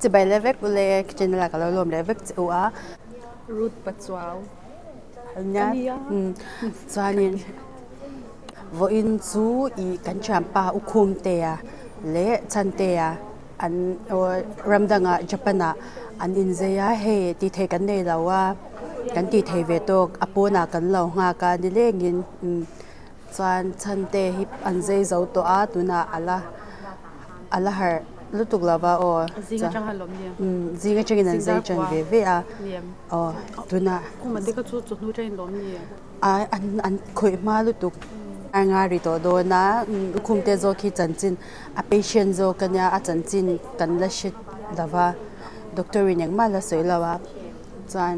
Chibai le vek ule channel ah ka lo lawm leh vek che u a. Ruth Pachuau. Ania. Chuanin vawiin chu i kan thianpa U Khumtea leh Chhantea an ramdangah Japan ah an inzei a, hei tih theih kan nei lo a, kan tih theih ve tawk a pawnah kan lo nghak a nilengin Chuan chhante hi an zei zo tawh a tunah a la a la harh lutuk lo va aw. Zing atang a lawm nia. Umm zing atangin an zei tan ve ve a aw tunah. Khuma te kha chu chawhnu atangin lawm nia. A an an khawih hma lutuk a nga ri tawh dawn a lukhum te zawk hi chanchin a patient zawk a nia a chanchin kan la hre lo va doctor in engmah la sawi lo a chuan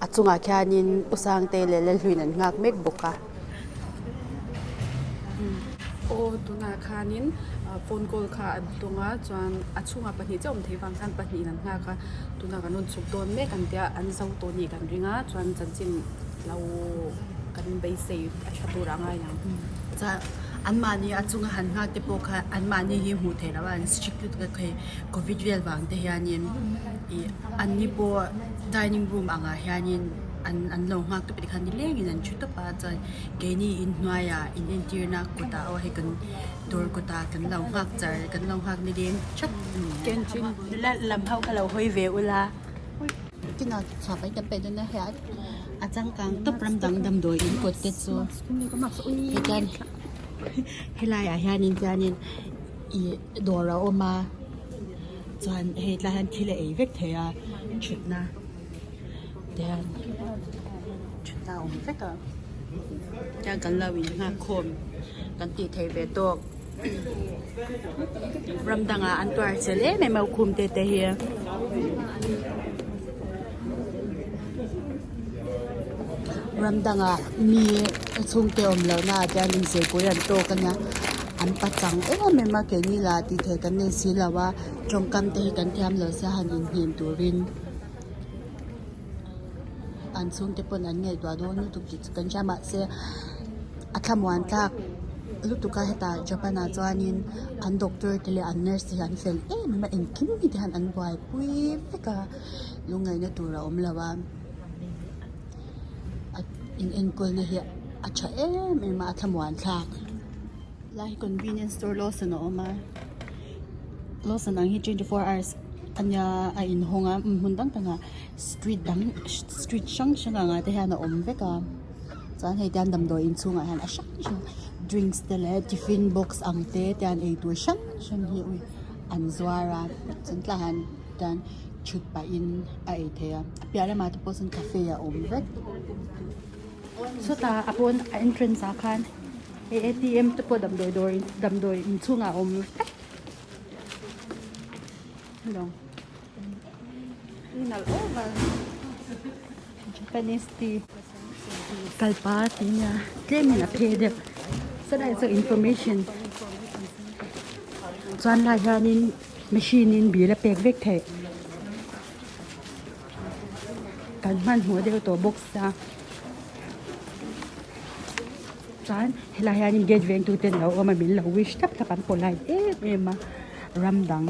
a chungah khianin u Sangte leh Lalhluiin an nghak mek bawk a. Aw tunah khanin phone call kha an tung a chuan a chhungah pahnih chiah awm theih vang khan pahnihin an nghak a tunah kan rawn chhuk dawn mek an tia an zo tawh nih kan ring a chuan chanchin lo kan beisei a tha tur a ngai ang. Chuan anmahni a chunga han nghak te pawh kha anmahni hi hmuh theih loh a an strict lutuk a hei covid vel vang te hianin ih anni pawh dining room angah hianin. An an lo nghak tawp tikhan nilengin an thu tawp a chuan keini inhnuaiah in entirna kawtah aw hei kan dawr kawtah kan lo nghak char kan lo nghak nileng thap a ni a. Lam ho kha lo hawi ve ula. Kinah chhuah paih kan peih dawn a hei a changkang tawp ram dang damdawi in kawt te chu hetiang helaiah hianin chuanin ih dawr a awm a chuan hei tlai hian thil a ei vek thei a thutna. Tihian thutna a awm vek a tihian kan lo in nghak khawm kan tih theih ve tawk ram dangah an tuar chel em em a khum te te hi. Ram dangah mi chhungte awm loh naah te hian inzirpui an tawk a nia an pachang em em a keini lah tih theih kan nei si lo a tawngkam te hi kan thiam lo sia han inhnem turin. An chhungte pawn an ngaihtuah dawn lutuk tih chu kan hria mahse a thlamuan tlak lutuk a hetah Japan ah chuanin an doctor te leh an nurse te hi an fel em em a engkim hi te hian an buaipui vek a lungngaihna tur a awm lo a in enkawl na hi a tha em em a a thlamuan thlak. Lai hi convenience store Lawson a awm a Lawson ang hi 24 hours ania a inhawng a hmun dang dangah street dang street hrang hrang angah te hian a awm vek a chuan hei tian damdawi inchhungah hian a hrang hrang drinks te leh tiffin box ang te tian eitur hrang hrang hi ui an zuar a chuan tlaiah hian tian thut pahin a ei theih a a piah lamah te pawh sawn cafe a awm vek sawtah a pawn a entrance ah khan. Hei atm te pawh damdawi dawr damdawi inchhungah a awm vek hello Japanese tea kalpa tih nia tlemin a phe deuh sawtlai saw information chuan lai hianin machine in bill a pek vek theih kan hmanhmawh deuh tawh bawk sia. Chuan helai hianin gate vengtu te an lo awm a min lo wish thlap thlap an polite em em a ram dang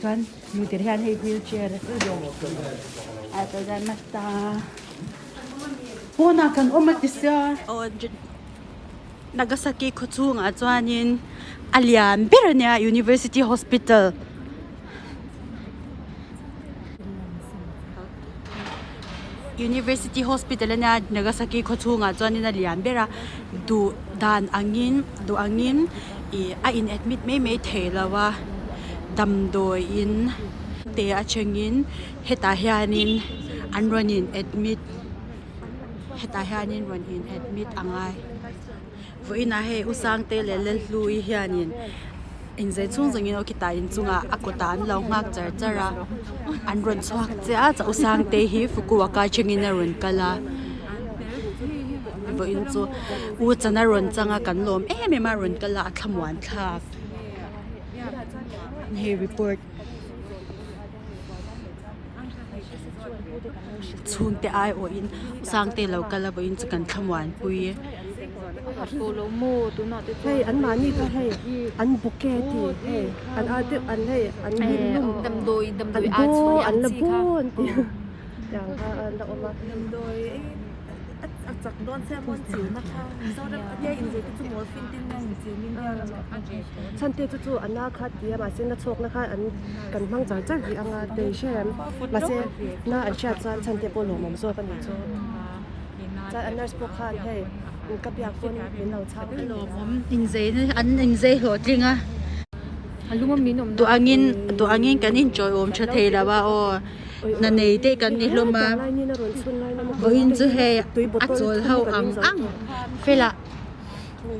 chuan hmuh hian hei wheelchair a pawnah kan awm a ti sia Nagasaki khaw chhungah chuanin a lian ber a nia University Hospital. University Hospital a nia Nagasaki khaw chhungah chuanin a lian ber a duh dan angin duh angin ih a in admit mai mai thei lo a damdawiin te atangin hetah hianin an rawn in admit hetah hianin rawn in admit a ngai. Vawiinah hei U Sangte leh Lalhlui hianin inzei chhung zawngin aw khitah inchungah a kawtah an lo nghak char char a an rawn chhuak chiah a chuan U Sangte hi Fukuoka atangin a rawn kal a vawiin chu U chana rawn chang a kan lawm em em a rawn kal a a thlamuan thlak hei report chhungte aiawhin U Sangte lo kal a vawiin chu kan thlamuan pui. Hei an mahni kha hei an bouquet ti hei an a deuh an hei an rinlum an baw an la baw an ti tiang kha an la awm a. Chhan te chu chu a na kha ti a mahse na chhawkna kha an kan hmang char char rih ang a tei hrem mahse na an hriat chuan chhan te pawh lawmawm zawk a nih chu. Chuan a nurse pawh khan hei ka biak pawn min lo chhang vek a. Inzei an inzei hlawhtling a duh angin duh angin kan inchawiawm tha thei lo a aw hna nei te kan ni hlawm a vawiin chu hei a chawl ho ang ang felah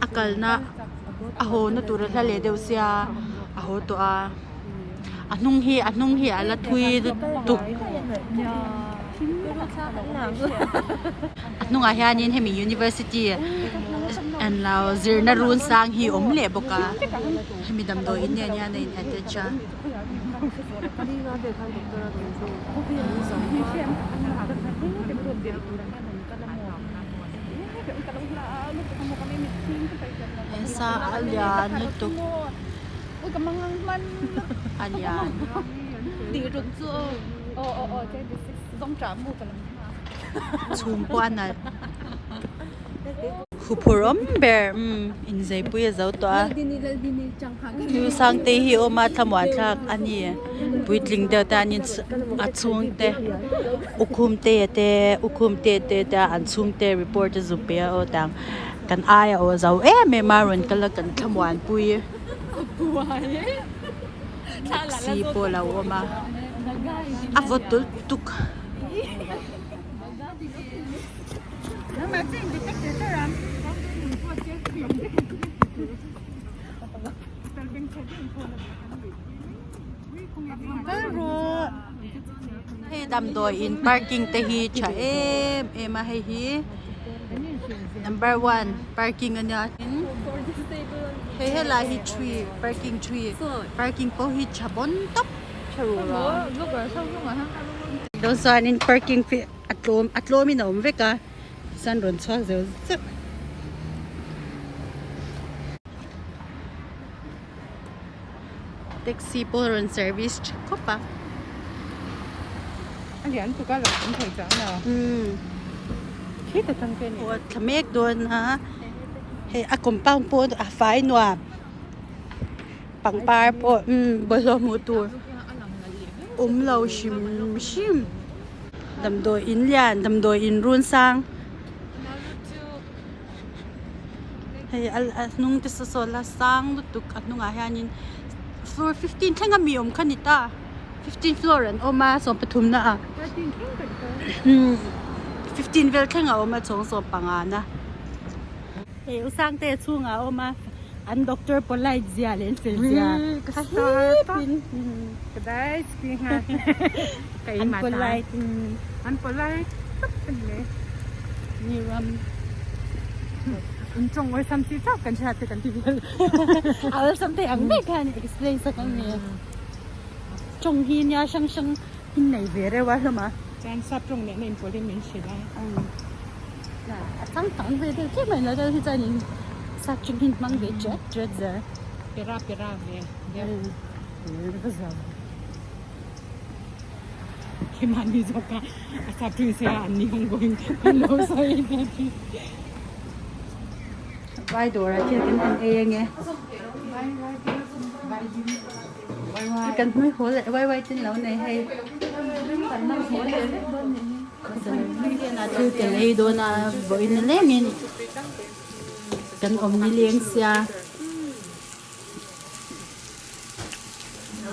a kalna a haw na tur a hla leh deuh sia a haw tawh a. A hnung hi a hnung hi a la thui lutuk a hnungah hianin hemi university an lo zirna run sang hi awm leh bawk a hemi damdawi in nen hian a in attach a. Hesa a lian lutuk. A lian. Chhum pawh a nalh. Huphurh awm ber umm inzeipui a zo tawh a. New Sangtei hi a awm a thlamuan thlak a ni. Puitling deuh te an in a chhungte Ukhumte te Ukhumte te te an chhungte report a zu pe a aw tang kan aia aw zo em em a rawn kal a kan thlamuanpui. Taxi pawh a lo awm a a vawt tulh tuk. Hei damdawi in parking te hi tha em em a hei hi number one parking a nia tin hei helai hi tree parking tree parking pawh hi tha bawn tawp dawn chuanin parking hi a tlawm a tlawmin a awm vek a tichuan rawn chhuak zeuh zeuh. Taxi pawh rawn service tha khawp a. A lian tuk a lo awm thei chang lo. Umm. Khi ta tang te ni. Aw thla mek dawn a. Hei a compound pawh a fai nuam. Pangpar pawh umm bawlhhlawh hmuh tur awm lo hrim hrim. Damdawi in lian damdawi in run sang. Hei a hnung te saw saw la sang lutuk a hnungah hianin floor 15 thleng a mi awm kha ni ta 15 floor an awm a 13 na ah 15 vel thleng a awm a chhawng 15 na hei u Sangte chhungah a awm a an doctor polite zia leh an fel zia ka star an polite an polite tak a ni e. Ni ram In tawng awlsam chi chauh kan hriat te kan ti vel. A awlsam thei ang ber khan explain sak ang ni. Tawng hi nia hrang hrang in nei ve reuh a hlawm a. Chuan sap tawng nena inpawlhin min hrilh a. A changkang ve deuh chiah mai lo deuh hi chuan in sap tawng hi hmang ve chet chet zel. Pera pera ve deuh. Keimahni zawk a a sap thin sia an ni hawng bawkin kan lo sawi ve thin. Vai dawrah thil kan han ei ange. Kan hmui haw leh wai wai ten lo nei hei. Thil kan ei dawn a vawiin nilengin kan awm nileng sia.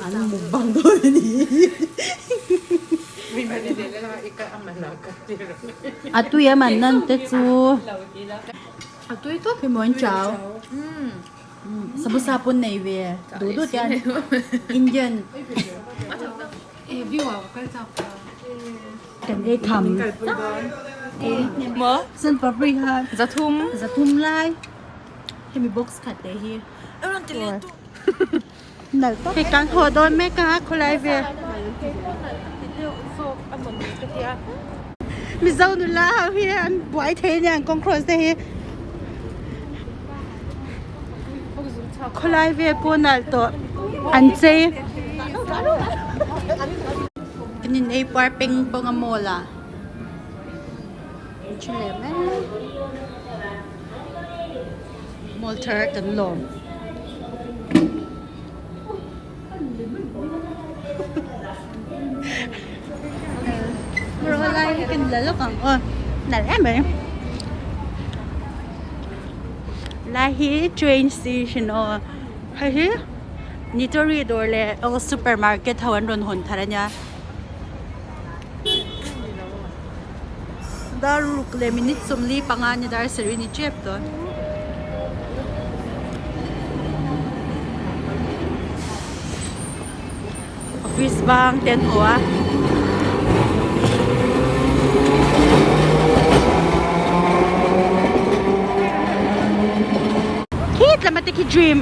An mukbang dawn a ni. A tui a man nan te chu. A tui tawp hi maw an chau. Samosa pawn nei ve duh duh te an Indian. Kan ei tham. San papri kha. Zathum. Zathum lai. Hemi box khat te hi. Hei kan haw dawn mek a khawlai vel Mizo nula ho hi an buai thei ania an kawng cross te hi. Khawlai vel pawh nalh tawh an chei kan in ei puar peng pawng a mall ah an thu leh mai mall thar kan lawm. Rawh lai hi kan la lawk ang aw nalh em mai lai hi train station aw hei hi Nitori dawr leh aw supermarket ho an rawn hawn thar ania dar ruk leh minute sawmli panga ni dar sarih ni tep tawh. Office bang te an hmu a. Khi tlama te khi dream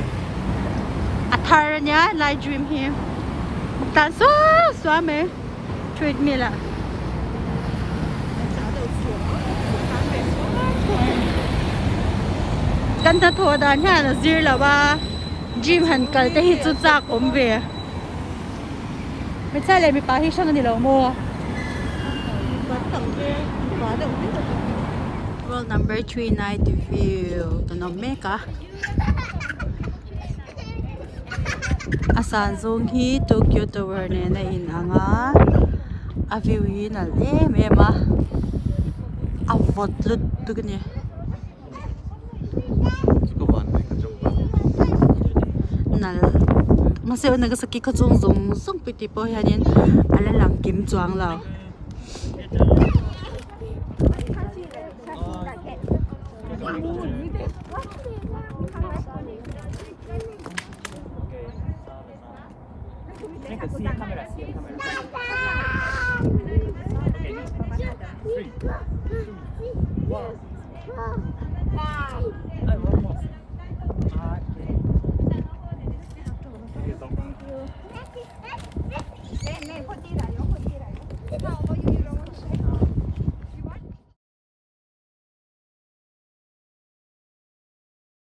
a thar ania lai dream hi tan suau suau mai treadmill ah. Kan hnathawh dan hian a zir lo a gym han kal te hi chu chak awm ve. Hmeichhia leh mipa hi hrang a ni lo maw? Roll number 3 night view kan awm mek a a san zawng hi Tokyo Tower nen a in ang a a view hi nalh em em a a vawt lutuk a ni. Nalh mahse Nagasaki khaw chhung zawng zawng pawh tih pawh hianin a la lang kim chuang lo.